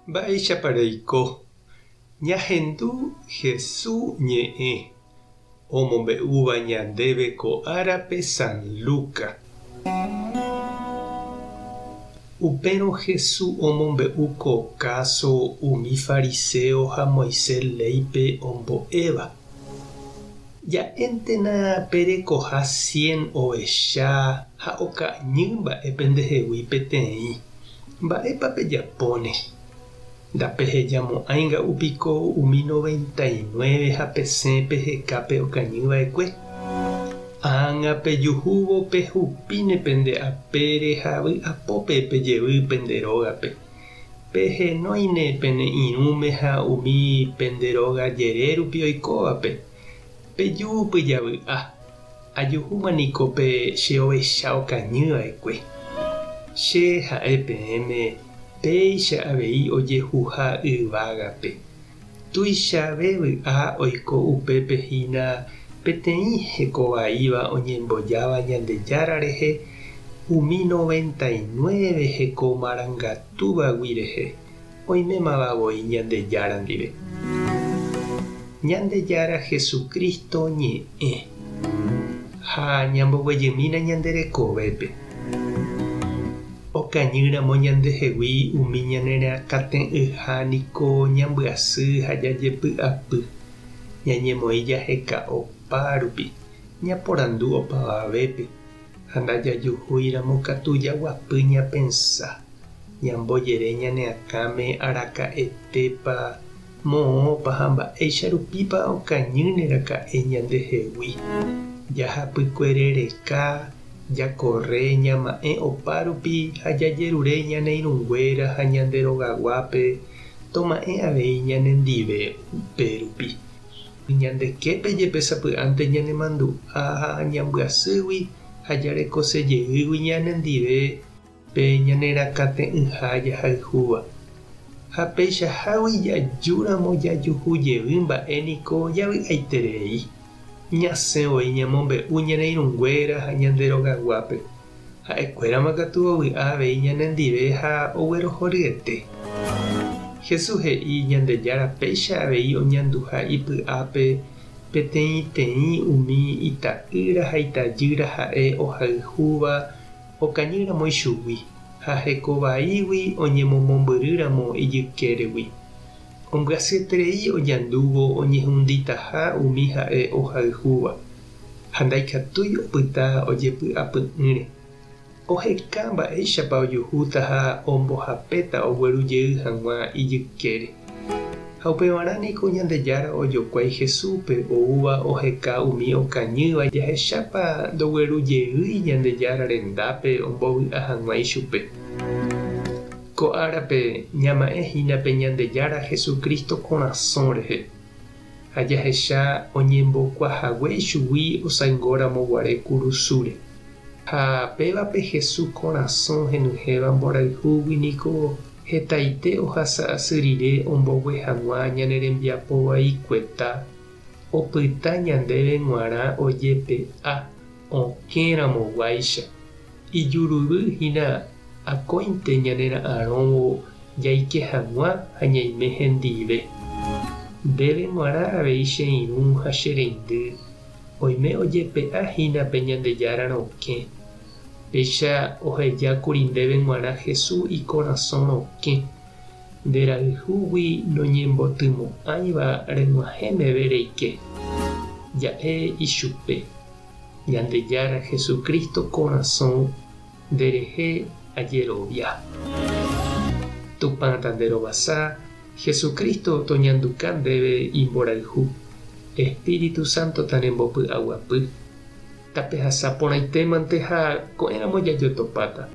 Mba'éichapa reiko? Ñahendu Hesu ñe'ẽ omombe'úva ñandéve ko árape San Luca. Upérõ Hesu omombe'u ko káso umi fariséo ha Moisés léipe ombo'éva. Ja'éntena perekoha cien ovecha ha okañy mba'e pendehegui peteĩ. Mba'épa pejapóne? Ndapehejamo'ãi nga'u piko umi 99 ha pesẽ peheka pe okañy va'ekue? Ág̃a pejuhúvo pehupíne pende apére ha vy'apópe pejevy pende rógape. Pehenóine pene irũme ha umi pende róga jere rupi oikóvape. Peju pyjavy'a, ajuhúma niko pe che ovecha okañy va'ekue. Che ha'e peẽme péicha avei ojehuha yvágape. Tuichave vy'a oiko upépe hína peteĩ heko vaíva oñembojáva Ñandejára rehe umi 99 heko marangatúvagui rehe, oimémava voi Ñandejára ndive. Ñandejára Jesucristo ñe'ẽ. Ha ñamboguejymína ñande rekovépe. Okañýramo ñandehegui umi ñanerakate'ỹha niko ñambyasy ha jajepy'apy, ñañemoĩ jaheka opárupi, ñaporandu opavavépe, ha ndajajuhúiramo katu jaguapy ñapensa, ñambojere ñane akãme araka'etépa, moõpa ha mba'éicha rupípa okañýne raka'e ñandehegui. Jahapykuere reka, jakorre, ñama'ẽ opárupi ha jajerure ñane irũnguéra ha ñande rogaguápe toma'ẽ avei ñanendive upérupi. Ñande képe jepe sapy'ánte ñanemandu'a ha ñambyasýgui ha jarekosejeýgui ñanendive pe ñanerakate'ỹha jahayhúva. Ha peichahágui jajúramo jajuhu jevy mba'e niko javy'aiterei. Ñasẽ voi ñamombe'u ñane irũnguéra ha ñande rogaguápe. Ha'ekuérama katu ovy'a avei ñanendive ha oguerohoryete. Jesús he'i Ñandejára péicha avei oñanduha ipy'ápe peteĩteĩ umi ita'ýra ha itajýra ha'e ohayhúva okañýramo ichugui ha heko vaígui oñemomombyrýramo ijykéregui. Ombyasyeterei oñandúvo oñehunditaha umi ha'e ohayhúva, ha ndaikatúi opyta ojepy'apy'ỹre. Oheka mba'éichapa ojuhúta ha ombohapéta ogueru jey hag̃ua ijykére. Ha upevarã niko Ñandejára ojokuái Jesúspe oúva oheka umi okañýva jahechápa ndoguerujeýi Ñandejára rendápe ombovy'a hag̃ua ichupe. Ko árape ñama'ẽ hína pe Ñandejára Jesucristo korasõ rehe, ha jahecha oñembokuahague ichugui osaingóramo guare kurusúre. Ha péva pe Jesús korasõ henyhẽva mborayhúgui niko hetaite ohasa asy rire ombogue hag̃ua ñane rembiapo vaikueta, opyta ñandéve g̃uarã ojepe'a okẽramo guáicha. Ijuruyvy hína akóinte ñanera'arõvo jaike hag̃ua ha ñaime hendive. Ndéve g̃uarã avei che irũ ha che reindy, oime ojepe'a hína pe Ñandejára rokẽ. Péicha ohejákuri ndéve g̃uarã Jesús ikorasõ rokẽ, nde rayhúgui noñembotymo'ãiva reg̃uahẽ meve reike. Ja'e ichupe. Ñandejára Jesucristo korasõ nderehe ajerovia. Tupã tanderovasa, Jesucristo toñanduka ndéve imborayhu, Espíritu Santo tanembopy'aguapy. Tapehasa porãitémante ha ko'ẽramo jajotopáta.